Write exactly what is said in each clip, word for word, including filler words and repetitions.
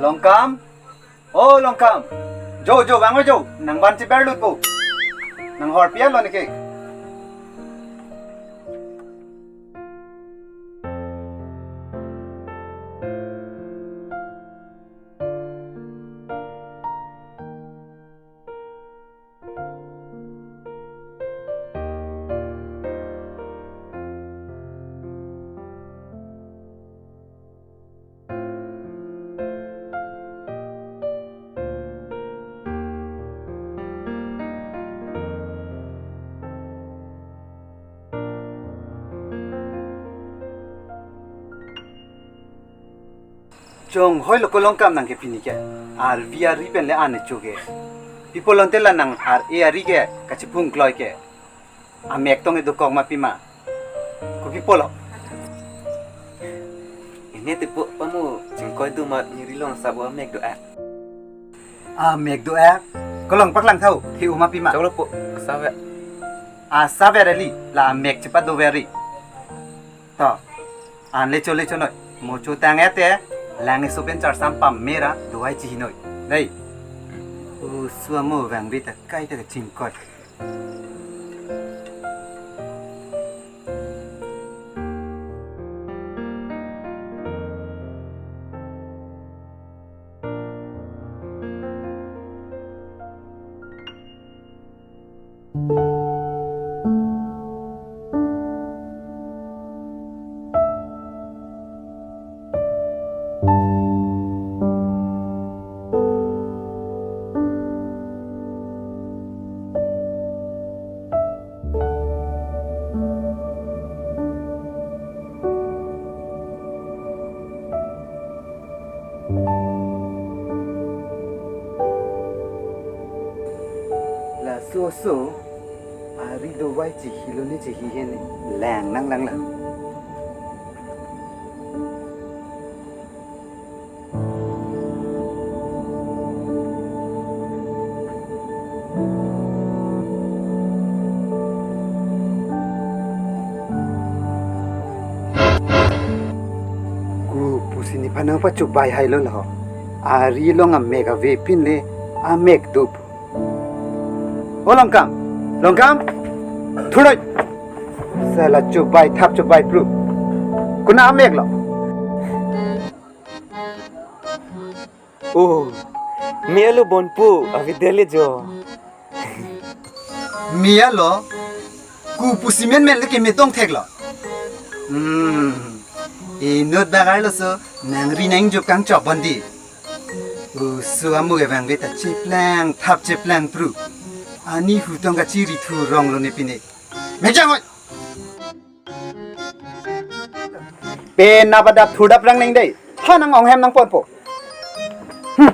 Longkam, o Longkam. Jo, jo, vang jo. Nang van cheber lut po. Nang hor pian lo neke. Chonghoi lo ko Longkam nang ke pini ke. Arvi ari pen le an choge. Pi pulote la nang ar-e ari ke kachiphung kloi ke. Amek tong edu kok ma pima. Kopi pulo. Ini tipu pamu chingkoi du mat niri long sabo amek do-ak. Amek do-ak. Ko long paklang tha-u, thi-u ma pima. Choklo po, asap ve. Asap ve reli, la amek chepa do ve ri. To, an le cho le chonoi. Mo chotang ete, lang esopen charsam pamera, dovai chihinoi. Dei. Usu amo vangve ta kaita kachingkoi. Laso oso, ari dovai chihi lo ne chihi he ne, lang nang lang lang. Ko pusi nephan nangpachobai hai lo laho. Ari long amek ave pin le amek do. O Longkam, Longkam, thuroi. Sala chobai thap chobai pru. Kona amek lo. Oh, me alo bonpo, avi dele jo. Me alo, ko pusi menmen le ke me tong thek lo. Hmm, inut bagai lo so, nangri nangjup kangchop bondi. Usu amu ke vangve ta cheplang, thap cheplang pru. Ani hu tong kachiri thu rong lo ne pine. Mejang oi. Pen nabadap thudap rang neng dei. Ha nang ong hem nangponpo. Hmm.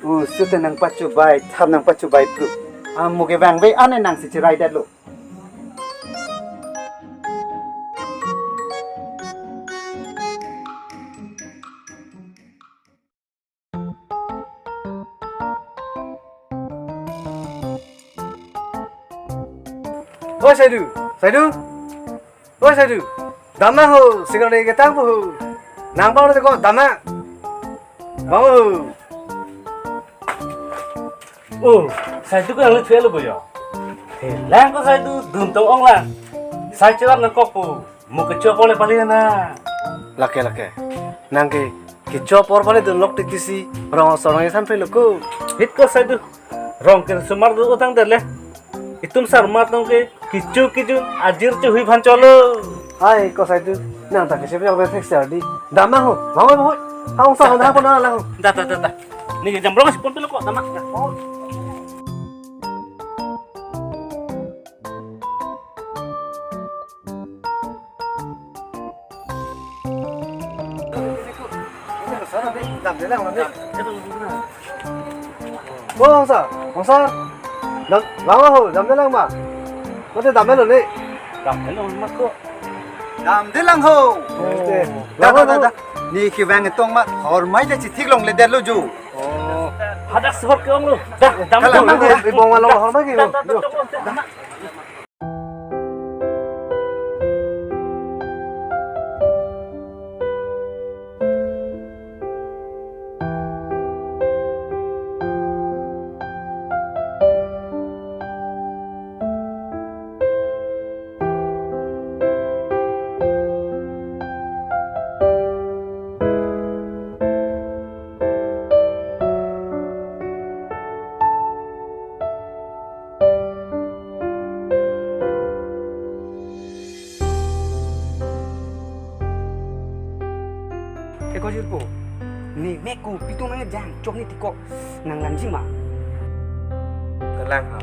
Usu te nangpachobai, thap nangpachobai pru. Amu ke vangve ane nangsi cherai det lo. Oi, Saidu, Saidu. Oi, Saidu. Dam nang ho, single day ketang po ho. Nang bang ko dam nang. Bang ho. Oh, Saidu ko yang lucu lo boyo. He, lang ko Saidu dun tong ong lang. Sai chelam nangkok po. Mo kecho apor le pali na. Lake, lake. Nang ke kecho apor pali dun lok tik tisi rong sorong isan phelo ko. Hit ko Saidu. Rong ke sumar do utang der le. Itum sarmat nang ke kichu kichu ajir chu hui phan cholo. Hai ko Saidu. Nang ta kese pejok be thek ser di. Dam nang ho. Bang ho, bang ho. Hang sa na pon na lang. Da, da, da, da. Ni jam rong si pon pelo ko dam nang. O, Hongsa, Hongsa. Dam, lang ho, damde lang ma. Mate damde lo ne. Damde lo ma ko. Damde lang ho. Oke. Da, da, da, da. Ne kevang tong ma, hormai ta chithik longle det lo jo. Oh. Hadak sehor ke-ong lo. Da, dam, kalang dam, dam, dam. Ibong along hormai ke lo. Da, da, da, da, da. Jirpo, ne mek kopi atum nangjan chok ne tiko, nang langji ma? Kalang ha.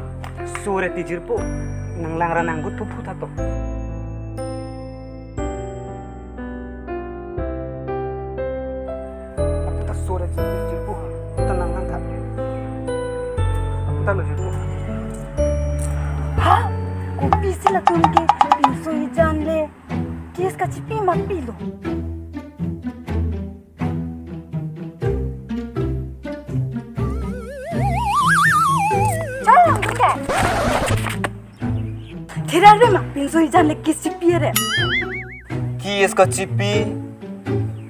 Sore ti jirpo, nang lang ra nang gut phuphu tha to. Aputa sore ti jirpo ha, aputa nang lang tha. Aputa lo jirpo. Ha? Kopisi latum ke pinso ejan le case kachipi ma pilo. Chalo, tungke. Thera re ma pinso ejan le case chipi re. Case kachipi?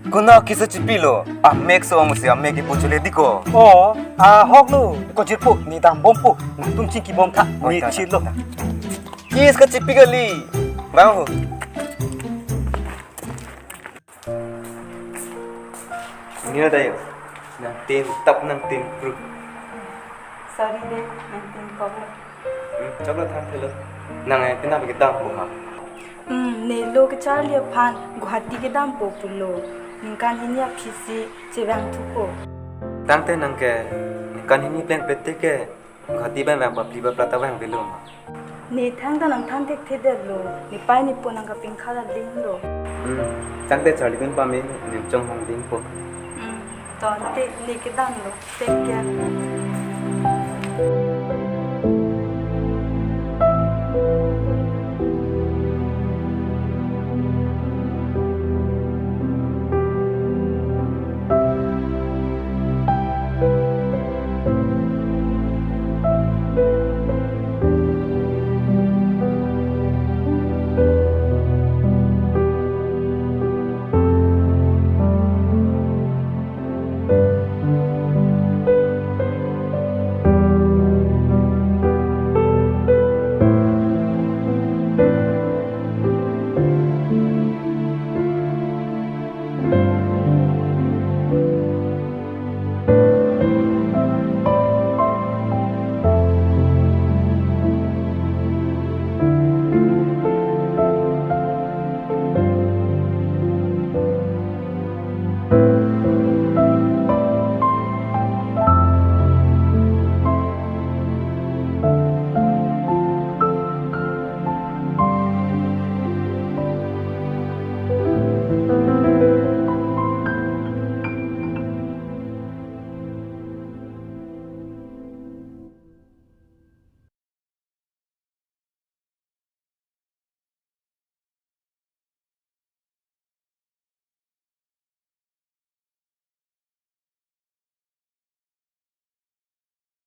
Konat case chipilo? Amek so ong si amek ipo chule diko. O, ahok lo. Ko jirpo, ne dambompo. Nangtum chingkibom tha. Oi, ne ta, ta, chilo. Ta. Case kachipi kali. Bang ho. Neo dayo. Nangtin tap nangtin pruk. Sorry de, nangtin kok lo. Hmm, choklo than thelo. Nang eh, pina bagi dampo ha. Hmm, ne lo kecharli aphan Guwahati kedampo pulo. Ningkan hini aphisi chevang thupo. Tangte nang ke ningkan hini pleng pete ke Guwahati abang vang bapli bapla ta vang velo ma. Ne thangta nang than thekthedetlo. Ne pai ne po nang kapingkha ra dinglo. Hmm. Tangte charlidun pame ne chonghong dingpo. Hmm. To ante ne kedamlo. Take care.